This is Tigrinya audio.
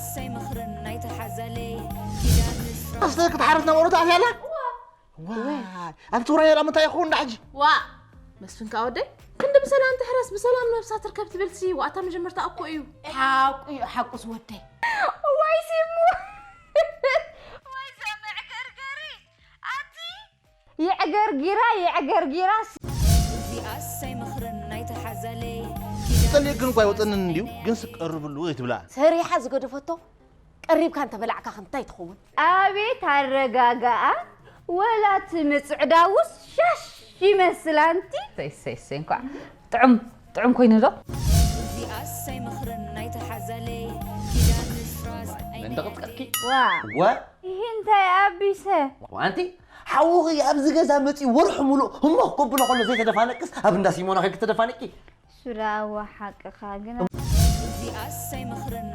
ኣሰይ ምኽርን ናይቲ ሓዛለይ ኪዳን ምስራዝ ኣስተ ክትሓርስ ነበሩ ተኣትያ ኣላ ዋይ ኣብቲ ውራይ ኣላ ምንታይ ይኸውን ዳ ሕጂ ዋ መስፍን ከዓ ወደይ ክንዲ ብሰላም ትሕረስ ብሰላም ነብሳ ትርከብ ትብል ሲ ዋእታ መጀመርታ እኮ እዩ ሓቁ እዩ ሓቁ ዝወደይ ወይ ሲሙ ወይ ዘመዕገርገሪ ኣቲ የዕገርጊራ የዕገርጊራ እዚ ኣሰይ ምኽርን ናይቲ ሓዛለይ ጠሊእ ግን እኳ ይወፀንን እንድዩ ግን ስቀርብሉ ትብላ ሰሪሓ ዝገደፈቶ ቀሪብካ እንተበላዕካ ከምታይ ትኸውን ኣቤት ኣረጋጋኣ ወላ እቲ ምፅዕዳውስ ሻሽ ይመስል ኣንቲ ሰይሰይሰይ እንኳዕ ጥዑም ጥዑም ኮይኑ ዶ እዚ ኣሰይ ምኽርን ናይቲ ሓዛለይ ኪዳን ምስራዝ መንደቕጥቀጥኪ ዋ ወ ይህ እንታይ ኣቢሰ ኣንቲ ሓውኺ ኣብዚ ገዛ መፂኡ ወርሑ ሙሉእ ህሞኽ ከብሎ ከሎ ዘይተደፋነቅስ ኣብ እንዳ ሲሞና ከይክተደፋነቂ ሱዳ እዋ ሓቅኻ ግን እዚ ኣሰይ ምኽርን